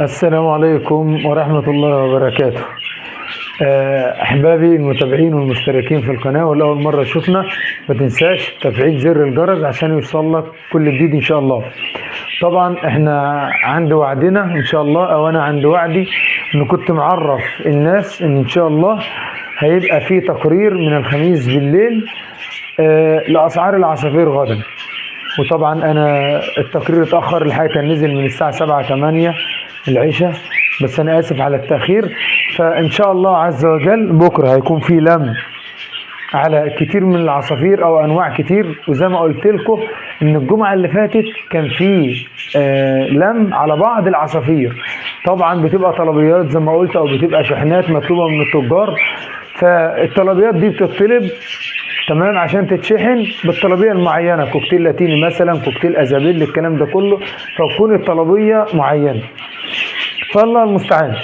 السلام عليكم ورحمة الله وبركاته. أحبابي المتابعين والمشتركين في القناة، والأول مرة شفنا ما تنساش تفعيل زر الجرس عشان يوصل لك كل جديد إن شاء الله. طبعا احنا عند وعدنا إن شاء الله، أو أنا عند وعدي، إن كنت معرف الناس إن شاء الله هيبقى في تقرير من الخميس بالليل لأسعار العصافير غدا. وطبعا انا التقرير اتاخر، الحقيقة كان نزل من الساعة 7 8 العشاء، بس انا اسف على التاخير. فان شاء الله عز وجل بكره هيكون في لم على كتير من العصافير او انواع كتير. وزي ما قلت لكم ان الجمعة اللي فاتت كان في لم على بعض العصافير. طبعا بتبقى طلبيات زي ما قلت، او بتبقى شحنات مطلوبه من التجار، فالطلبيات دي بتطلب تمام عشان تتشحن بالطلبيه المعينة، كوكتيل لاتيني مثلا، كوكتيل ازابيل، الكلام ده كله، فتكون الطلبيه معينة. فالله المستعان.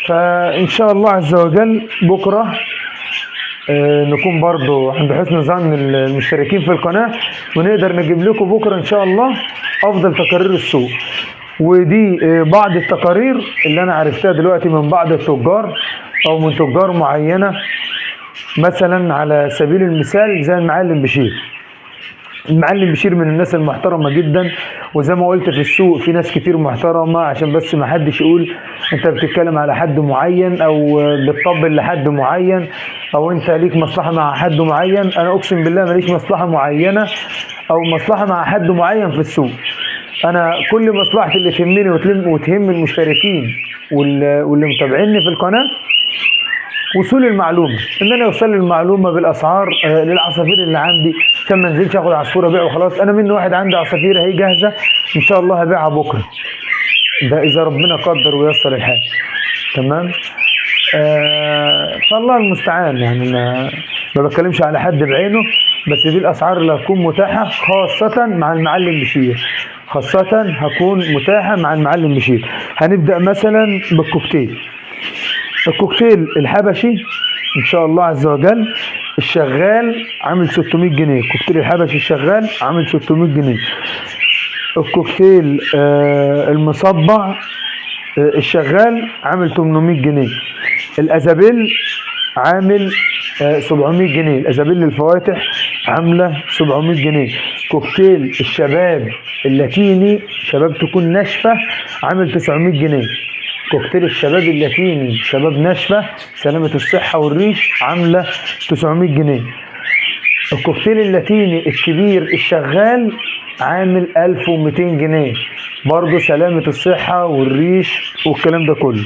فان شاء الله عز وجل بكره نكون برضو عند حسن ظن المشتركين في القناة، ونقدر نجيب لكم بكرة إن شاء الله أفضل تقارير السوق. ودي بعض التقارير اللي أنا عرفتها دلوقتي من بعض التجار أو من تجار معينة، مثلا على سبيل المثال زي المعلم بشير. المعلم بشير من الناس المحترمة جدا، وزي ما قلت في السوق في ناس كتير محترمة، عشان بس ما حدش يقول انت بتتكلم على حد معين او بتطبل لحد معين او انت ليك مصلحة مع حد معين. انا اقسم بالله ماليش مصلحة معينة او مصلحة مع حد معين في السوق. انا كل مصلحتي اللي تهمني وتهم المشتركين واللي متابعيني في القناة وصول المعلومة، ان انا اوصل المعلومة بالاسعار للعصافير اللي عندي، عشان ما انزلش اخد عصفوره ابيعه وخلاص. انا من واحد عندي عصافير اهي جاهزة ان شاء الله هبيعها بكره، ده اذا ربنا قدر ويسر الحال. تمام. فالله المستعان. يعني ما بتكلمش على حد بعينه، بس دي الاسعار اللي هتكون متاحة خاصة مع المعلم بشير، خاصة هتكون متاحة مع المعلم بشير. هنبدا مثلا بالكوكتيل. الكوكتيل الحبشي ان شاء الله عز وجل الشغال عامل 600 جنيه. الكوكتيل الحبشي الشغال عامل 600 جنيه. الكوكتيل المصبع الشغال عامل 800 جنيه. الازابيل عامل 700 جنيه. الازابيل الفواتح عامله 700 جنيه. كوكتيل الشباب اللاتيني، شباب تكون ناشفة، عامل 900 جنيه. كوكتيل الشباب اللاتيني شباب ناشفة سلامه الصحة والريش عامله 900 جنيه. الكوكتيل اللاتيني الكبير الشغال عامل 1200 جنيه، برضه سلامة الصحة والريش والكلام ده كله.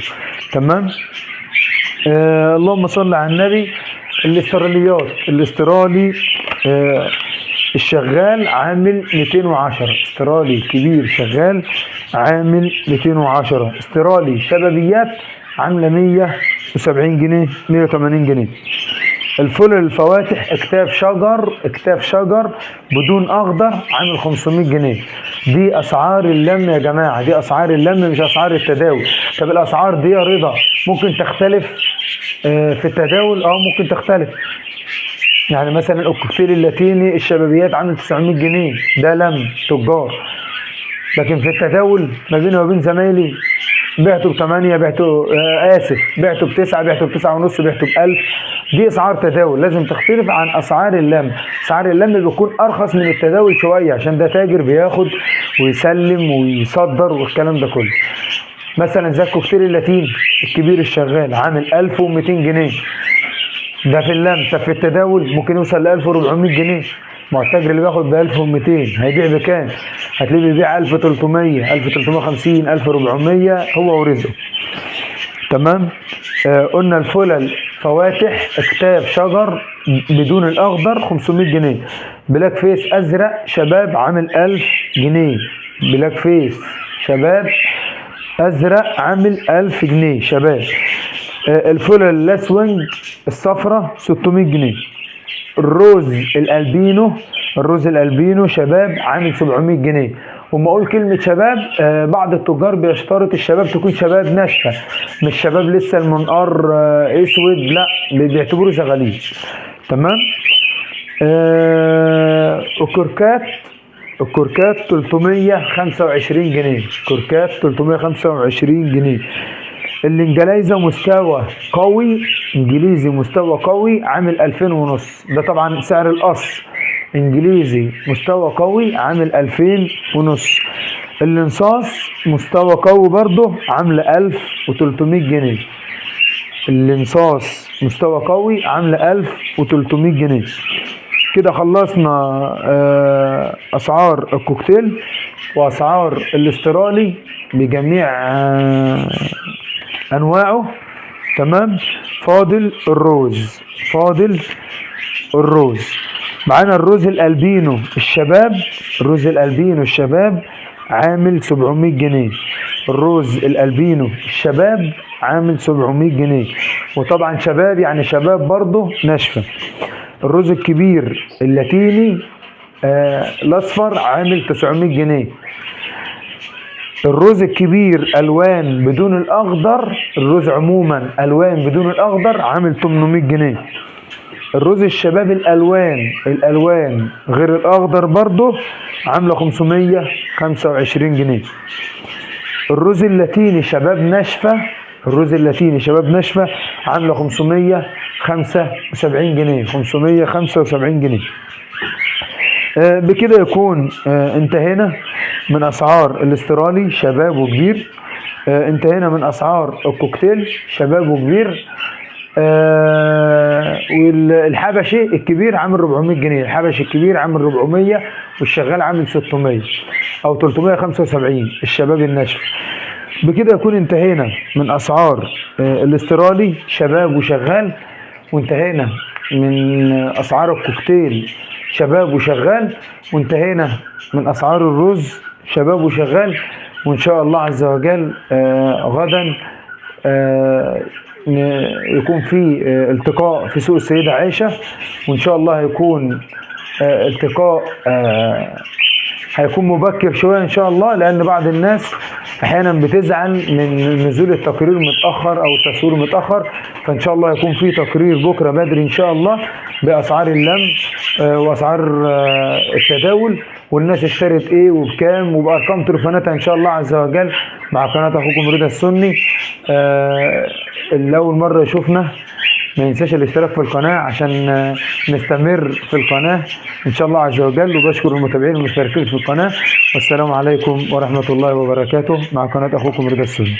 تمام. اللهم صل على النبي. الاستراليات، الاسترالي الشغال عامل 210. استرالي كبير شغال عامل 210. استرالي شبابيات عاملة 170 جنيه، 180 جنيه. الفل الفواتح اكتاف شجر، اكتاف شجر بدون اخضر عامل 500 جنيه. دي اسعار اللم يا جماعة، دي اسعار اللم مش اسعار التداول. طب الاسعار دي يا رضا ممكن تختلف في التداول؟ ممكن تختلف. يعني مثلا الكوكتيل اللاتيني الشبابيات عامل 900 جنيه، ده لم تجار. لكن في التداول ما بيني وبين زمايلي بعته ب8، بعته اسف، بعته ب9، بعته ب9 ونص، بعته ب1000. دي اسعار تداول لازم تختلف عن اسعار اللم. اسعار اللم بيكون ارخص من التداول شوية، عشان ده تاجر بياخد ويسلم ويصدر والكلام ده كله. مثلا زي الكوكتيل اللاتيني الكبير الشغال عامل 1200 جنيه، ده في اللم. طب في التداول ممكن يوصل ل 1400 جنيه. ما هو التاجر اللي بياخد ب 1200 هيبيع بكام؟ هتلاقيه بيبيع 1300، 1350، 1400، هو ورزقه. تمام. قلنا الفلل فواتح اكتاف شجر بدون الاخضر 500 جنيه. black face ازرق شباب عامل 1000 جنيه. black face شباب ازرق عامل 1000 جنيه شباب. الفلل lacewing الصفرة 600 جنيه. الروز الالبينو، الروز الالبينو شباب عامل 700 جنيه. وما اقول كلمة شباب، بعض التجار بيشترط الشباب تكون شباب ناشفة، مش شباب لسه المنقار اسود، لا بيعتبروه زغاليل. تمام. الكركات الكوركات 325 جنيه، كوركات 325 جنيه. الانجليزي مستوى قوي، انجليزي مستوى قوي عامل 2500، ده طبعا سعر القص. انجليزي مستوى قوي عامل 2500. الانصاص مستوى قوي برضه عامله 1300 جنيه. الانصاص مستوى قوي عامله 1300 جنيه. كده خلصنا اسعار الكوكتيل واسعار الاسترالي بجميع انواعه. تمام. فاضل الروز، فاضل الروز. معانا الروز الالبينو الشباب، الروز الالبينو الشباب عامل 700 جنيه. الروز الالبينو الشباب عامل 700 جنيه، وطبعا شباب يعني شباب برضه ناشفة. الروز الكبير اللاتيني الاصفر عامل 900 جنيه. الروز الكبير الوان بدون الاخضر، الروز عموما الوان بدون الاخضر عامل 800 جنيه. الروز الشباب الالوان، الالوان غير الاخضر برضه عامله 525 جنيه. الروز اللاتيني شباب ناشفة، الروز اللاتيني شباب ناشفة عامله 575 جنيه، 575 جنيه. بكده يكون انتهينا من اسعار الاسترالي شباب وكبير، انتهينا من اسعار الكوكتيل شباب وكبير. والحبشي الكبير عامل 400 جنيه، الحبشي الكبير عامل 400 والشغال عامل 600 او 375 الشباب الناشف. بكده يكون انتهينا من اسعار الاسترالي شباب وشغال، وانتهينا من اسعار الكوكتيل شباب وشغال، وانتهينا من اسعار الرز شباب وشغال. وان شاء الله عز وجل غدا يكون في التقاء في سوق السيدة عائشة، وان شاء الله هيكون التقاء هيكون مبكر شوية ان شاء الله، لان بعض الناس احيانا بتزعل من نزول التقرير متاخر او التصوير متاخر، فان شاء الله هيكون في تقرير بكره بدري ان شاء الله باسعار اللم واسعار التداول، والناس اشترت ايه وبكام وبارقام تليفوناتها ان شاء الله عز وجل، مع قناة اخوكم رضا السني. اللي اول مرة يشوفنا ما ينساش الاشتراك في القناة عشان نستمر في القناة إن شاء الله عز وجل. وبشكر المتابعين والمشتركين في القناة، والسلام عليكم ورحمة الله وبركاته، مع قناة أخوكم رضا السني.